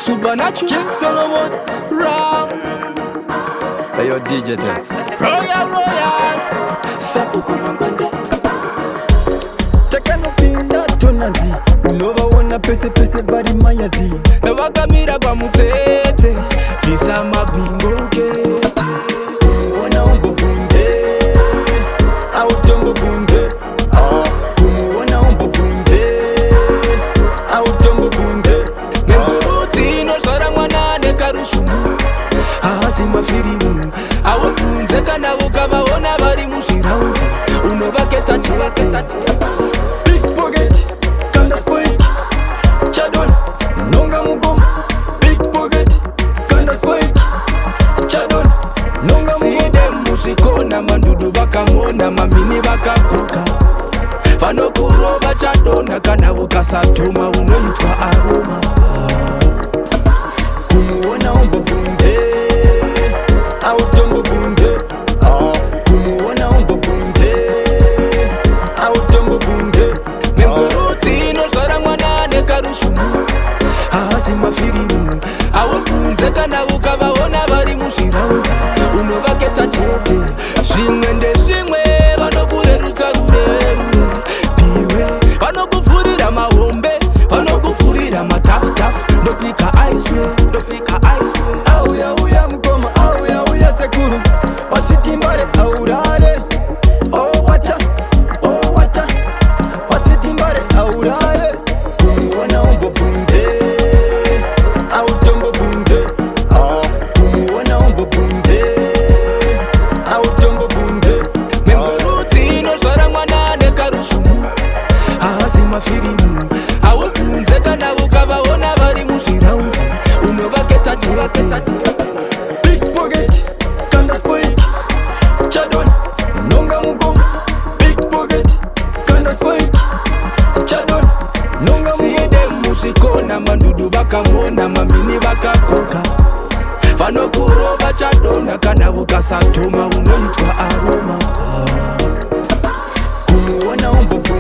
Supernatural. King Solomon. Ram. Hey, yo, DJ Tex. Royal, royal. Sapuku Mangwende. Takanopinda tonazi, unovaona pese pese vari mayazi. Vakamira pamutsetse, bvisa mabhingo ukete. Kumuona umbobvunze, autombobvunze. Ah, kumuona umbobvunze, autombobvunze. Nembudzi inozvara mwana nekarushumu, haasi mafirimu. Awobvunze kana ukavaona vari muzviraundi, unovaketa chete. Big pocket, kanda spike, chadon, nonga mukoma. Big pocket, kanda spike, chadon, nonga mukoma. Side muzvikona mandudu vakamona mamini vakakoka, vanokurova chadonha kana ukasatoma unoitwa aroma. Kumuona umbobvunze, autombobvunze. Ah, kumuona umbobvunze, autombobvunze. Nembudzi inozvara mwana nekarushumu, haasi mafirimu. Awobvunze kana ukavaona vari muzviraundi, unovaketa chete. Zvimwe ndezvimwe, vanokurerutsa rurerure piwe, vanokuvhurira mahombe, vanokuvhurira matafutaf. Ndopika aiswe, ndopika aiswe. Auya uya mukoma, auya uya sekuru, pasitimbare aurare. Owata owata, pasitimbare aurare. Kumuona umbobvunze, autombobvunze. Ah, kumuona umbobvunze, autombobvunze. Nembudzi inozvara mwana nekarushumu, haasi mafirimu. Awobvunze kana ukavaona vari muzviraundi, unovaketa chete. Big pocket, kanda spike, chadon, nonga mukoma. Big pocket, kanda spike, chadon, nonga mukoma. Side muzvikona mandudu vakamona mamini vakakoka, vanokurova chadonha kana ukasatoma unoitwa aroma. Kumuona umbobvunze.